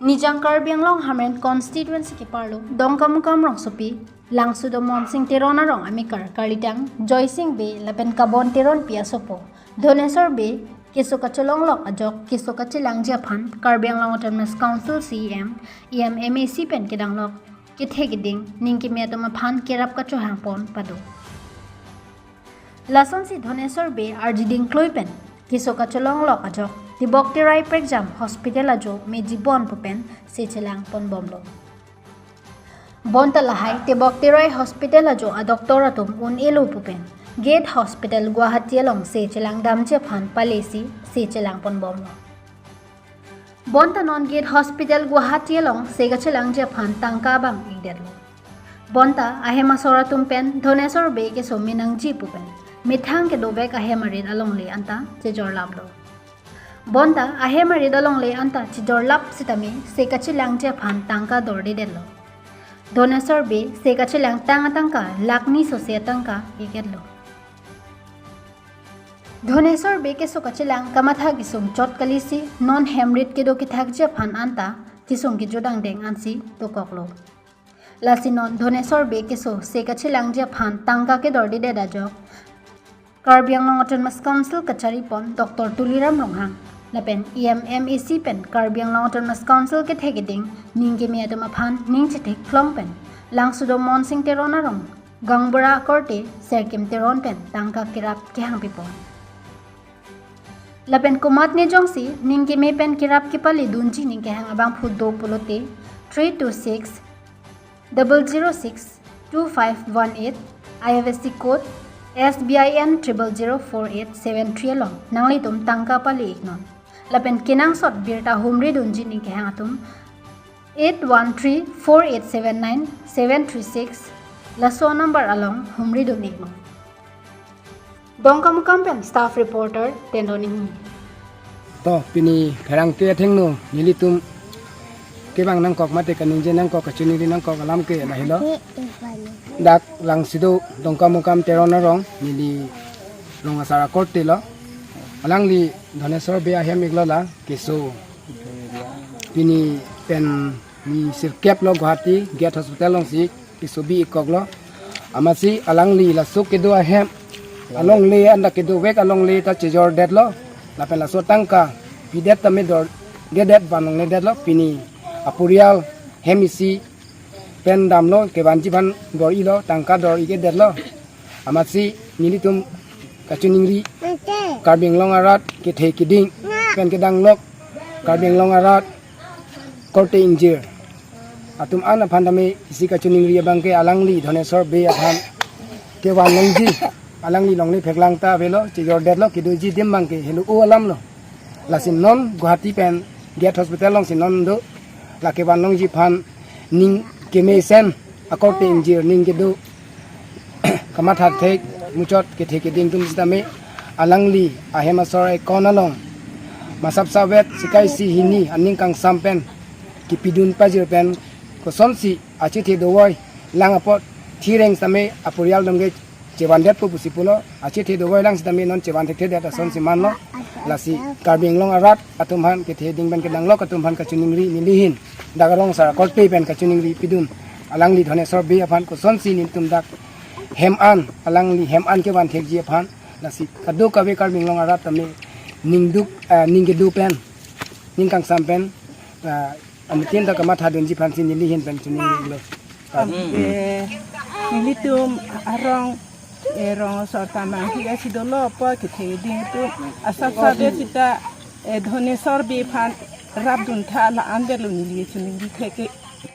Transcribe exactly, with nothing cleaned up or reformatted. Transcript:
Nijang Karbi Anglong Hamren constituency keparlo Dongkamukam rongsopi Langsudo Monsing Teron arong amekar karlitang Joysing Bey lapen Kabon Teronpi asopo Dhonesor Bey keso kacholonglok ajok keso kachelangji aphan Karbi Anglong Autonomous Council C E M, E M, M A C pen kedanglok kethe keding ning keme atum aphan kerap kachohangpon pado. Lasonsi Dhonesor Bey arjiding klui pen keso kacholonglok ajok Tebok Terai Prekjam Hospital ajo meji bon pu pen se chelangponbomlo. Bonta lahai Tebok Terai Hospital ajo a doctor atum un-elo pu pen Gate Hospital Guwahati along se chelangdamji aphan palesi se chelangponbomlo. Bonta non Gate Hospital Guwahati along se kachelangji aphan tangka abang ikdetlo. Bonta ahem asor atum pen Dhonesor Bey keso me nangji pu pen methang kedovek ahem arit alongle anta chejorlaplo. Bonta ahem arit alongle anta chejorlap sitame se kachelangji aphan tangka dordedetlo. Dhonesor Bey se kachelangtang atangka lakh ni sose atangka ikdetlo. Dhonesor Bey keso kachelang kamatha kesung chot kalisi non hem rit kedo kethakji aphan anta kesung kejut angdeng ansi dokoklo. Lasi non Dhonesor Bey keso se kachelangji aphan tangka kedordedet ajok Karbi Anglong Autonomous Council kacharipon Doctor Tuliram Ronghang lapen E M, M A C pen Karbi Anglong Autonomous Council kethe keding ning keme atum aphan ning chethekklong pen Langsudo Monsing Teron arong Gangbura akorte Serkim Teron pen tangka kerap kehangpipon. Lapen komatne jongsi ning keme pen kerap kepaledunji ning kehang abangphu do pulote three two six double zero six two five one eight, I F S C code S B I N triple zero four eight seven three along nanglitum tangka pale iknon. Lapen kenangsot birta humridunji ning kehang atum eight one three four eight seven nine seven three six laso number along humridun iknon. Dongkamukam pen staff reporter Tendon Inghi. To pini pherangke athengno nelitum kevang nangkok mate kaningje nangkok kachiningri nangkok alam ke lahelo. Dak Langsudo Dongkamukam Teron arong neli rong asar akorte lo. Alangli Dhonesor Bey ahem iklo la keso pini pen ni sirkep lo Guwahati Gate Hospital alongsi keso bi ikkoklo. Amatsi alangli laso kedo ahem alongle anta kedovek alongle ta chejordetlo. Lapen laso tangka pidet tame dordedet vanlongledetlo. Pini apurial hem isi pen damlo kevanji aphan dor-ilo tangka dor-ikedetlo. Amatsi nelitum kachiningri Karbi Anglong arat kethe keding pen kedanglok Karbi Anglong arat korte ingjir atum an aphan tame isi kachiningri abangke alangli Dhonesor Bey aphan kevan longji alangli longle pheklang ta avelo chejordetlo kedoji adim abangke helo o alamlo. Lasi non Guwahati pen Gate Hospital alongsi non do la kevan longji aphan ning kemesen akorte ingjir ning kedo kamatha thek muchot kethe keding atum sitame alangli ahem asor account along masap savet sika isi hini aning kangsam pen kepidun pajir pen kosonsi achethe dovoi lang apot thireng sitame apurial atum ke chevandet pu pusi pulo. Achethe dovoi lang sitame non chevan thekthedet asonsi manlo. Lasi Karbi Anglong arat atum aphan kethe keding pen kedanglok atum aphan kachiningri nelihin dak arong asar akorte pen kachiningri pidun alangli Dhonesor Bey aphan kosonsi nelitum dak hem an alangli hem an kevan thekji aphan lasi kadokave Karbi Anglong arat tame ningduk eh, ning kedo pen ning kangsam pen eh, amutin ta kamathadunji aphansi nelihin pen chiningri lo. Eh, nelitum arong eh, rong asor tamang hi asi dolo po kethe keding atum asap savet sita eh, Dhonesor Bey aphan rapdun tha la-an avelo neli chiningri thek